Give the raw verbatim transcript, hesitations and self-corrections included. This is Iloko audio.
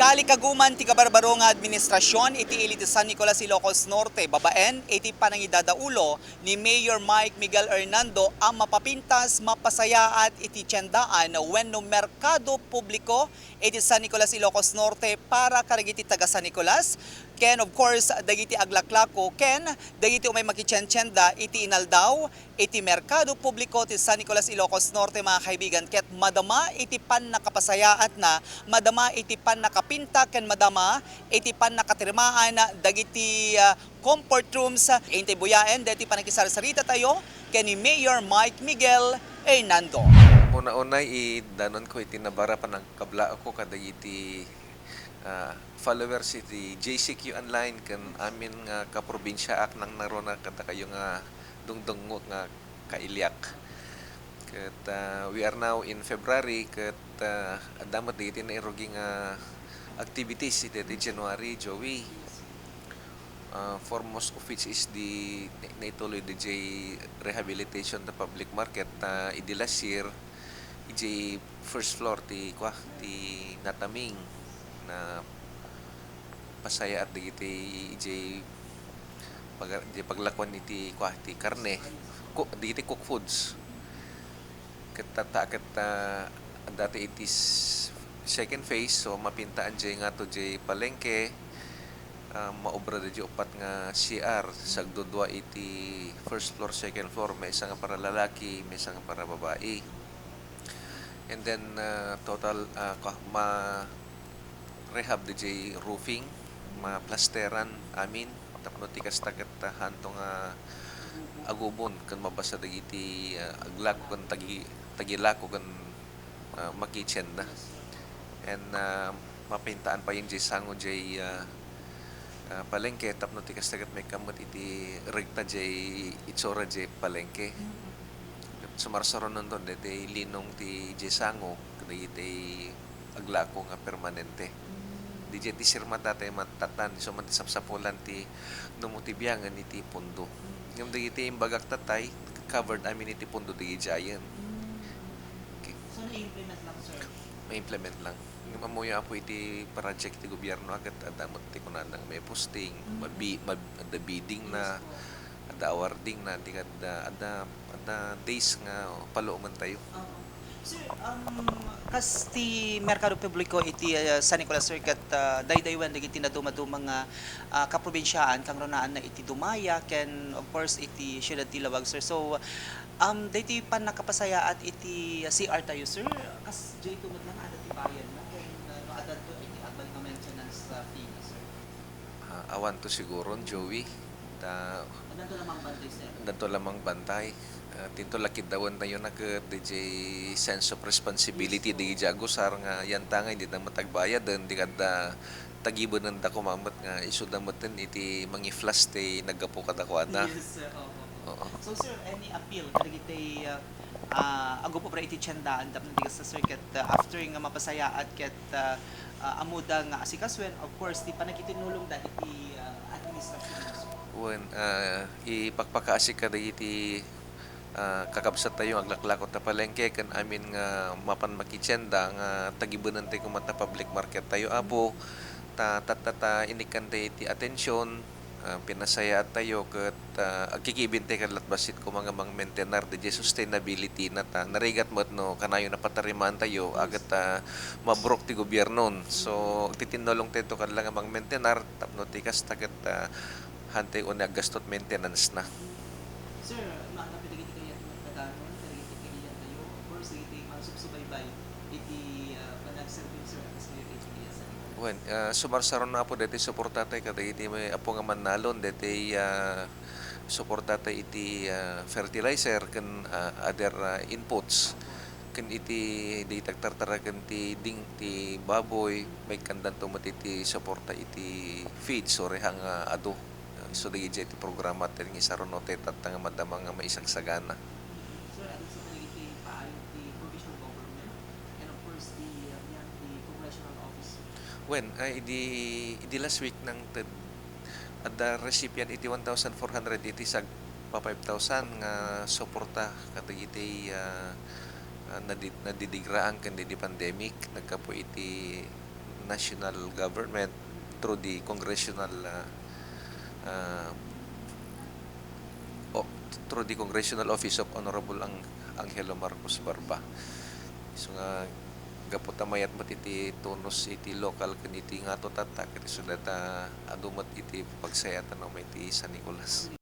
Kalikaguman ti kabarbaro nga administrasyon iti ili ti San Nicolas, Ilocos Norte, babaen iti panangidadaulo ni Mayor Mike Miguel Hernando a mapapintas, mapasayaat iti tiendaan wenno merkado publiko iti San Nicolas, Ilocos Norte para kadagiti taga San Nicolas, ken of course, dagiti aglaklako ken dagiti umay makitientienda iti inaldaw iti merkado publiko ti San Nicolas, Ilocos Norte, mga kaibigan, ket madama iti pannakapasayaatna, madama iti pannakapinta, ken madama iti pannakatirimaan dagiti, ah, comfort rooms. Intay buyaen deti panakisarsarita tayo ken ni Mayor Mike Miguel Hernando. Una-unay, idanonko iti nabara panangkablaako kadagiti, ah, followers iti J C Q Online ken amin nga kaprobinsiaak, nangngaruna kadakayo nga dungdungngot nga kailiak. Ket, ah, we are now in February ket, ah, adda met dagiti nairugi nga activities iti, iti January, Joey. Ah, foremost of which is the na-, naituloy diay rehabilitation ta public market, ah, idi last year, idiay first floor ti, kua, ti Nataming, napasayaat dagiti idiay pag-, idiay paglakuan iti, kua, ti karne, ku-, dagiti cook foods. Ket tatta ket, ah, dati iti s-, second phase, so mapintaan diay nga to diay palengke, ah, maobra diay uppat nga C R, sagdudua iti first floor, second floor, maysa nga para lalaki, maysa nga para babai. And then, ah, total, ah, ka-, ma-rehab diay roofing, maplasteran amin, tapno ti kasta ket, ah, haanto nga agubon ken mabasa dagiti, ah, aglako ken tagi-, tagilako ken, ah, makitienda. And, ah, mapintaan pay diay sango diay, ah, ah, palengke tapno ti kasta ket maikkan met iti rekta diay itsura diay palengke. Sumarsaruanto daytoy linong ti diay sango kadagiti aglako nga permanente. Diay ti sirmata ti matattan, isu man ti sapsapulan ti no mo ti biangen iti pondo. Ngem dagiti imbagak tattay, covered amin iti pondo dagiti giant. Okay. So, na-implement lang, sir? Ma-implement lang. Ngem ammoyo, Apo, iti project ti gobierno, ket adda met ti kunana nga may posting, mabi-, mab-, adda bidding na, adda awarding na, di kadda, adda, adda days nga paluomen tayo. Oo. Sir, um, kas ti merkado publiko iti, ah, San Nicolas, sir, ket, ah, daydaywen dagiti nadumaduma nga, ah, kaprobinsiaan, kangrunaanna iti dumaya, ken, of course, iti siudad ti Laoag, sir. So, um, daytoy pannakapasayaat iti C R tayo, sir. Kas daytoy met lang, adda ti bayadna, ken, ah, no adda to iti agbalin nga maintenance, ah, fee na, sir. Ah, awanto siguron, Joey. Ta-, Addanto la mangbantay, sir. Addanto la mangbantay. Ah, tinto la kiddawentayo na ket diay sense of responsibility, yes, po, diay agusar nga yantangay, dida met agbayaden, di kadda tagibenenda koma met nga isuda meten iti mangi-flush ti naggapu kadakuada. Yes, sir. Opo. Oo. So, sir, any appeal kadagiti, ah, ah, agupupra iti tiendaan tapno ti kasta, sir, ket, ah, after nga mapasayaat ket, ah, ah, ammoda nga asikasuen, of course, ti panagitinnulongda iti, ah, administrasyon, sir. Wen, ah, ipakpakaasik kadagiti, ah, kakabsattayo nga aglaklako ta palengke ken amin nga mapan makitienda nga tagibenentayo koma ta public market tayo, Apo, ta tatta ta inikkantay iti atension, ah, pinasayaatayo ket, ah, agkikibintay ket latbassit koma nga mangmaintenar diay sustainability na ta narigat met no kanayon a patarimaantayo, yes, a ket, ah, mabrok ti gobiernon. So, agtitinnulongtayto kadi la nga mangmaintenar tapno ti kasta ket, ah, haantay unay aggastot maintenance na. Sir, maanap dagiti kayat nga pagdanon, dagiti kaiyantayo, of course, dagiti mangsubsubaybay iti, ah, panagserbi, sir, a kas mayor iti San Nicolas. Wen, ah, sumarsaruno, Apo, daytoy suportatay kadagiti may Apo nga mannalon, daytoy, ah, suportatay iti, ah, fertilizer ken, ah, other, ah, inputs. Ken iti dayta agtartaraken ti ding-, ti baboy, maikkandanto met iti suporta iti feeds, uray nga adu. Isu dagiti iti programa ti nga isaruno ti tatta nga madama nga maisagsagana. Sir, adda sa kadagiti paayo ti provincial government and of course the, uh, yan, the congressional office. Wen, ah, idi, idi last week nangted, adda recipient iti one thousand four hundred iti sagpa five thousand nga suporta kadagiti, ah, ah, nadi-, nadidigraan ken didi pandemic, naggapu iti national government through the congressional, ah, ah, o-, through the congressional office of Honorable Ang-, Angelo Marcos Barba. So nga, gapu ta mayat met iti tunus iti local ken iti ngatut tatta, ket isu dayta adu met iti pagsayatan iti San Nicolas.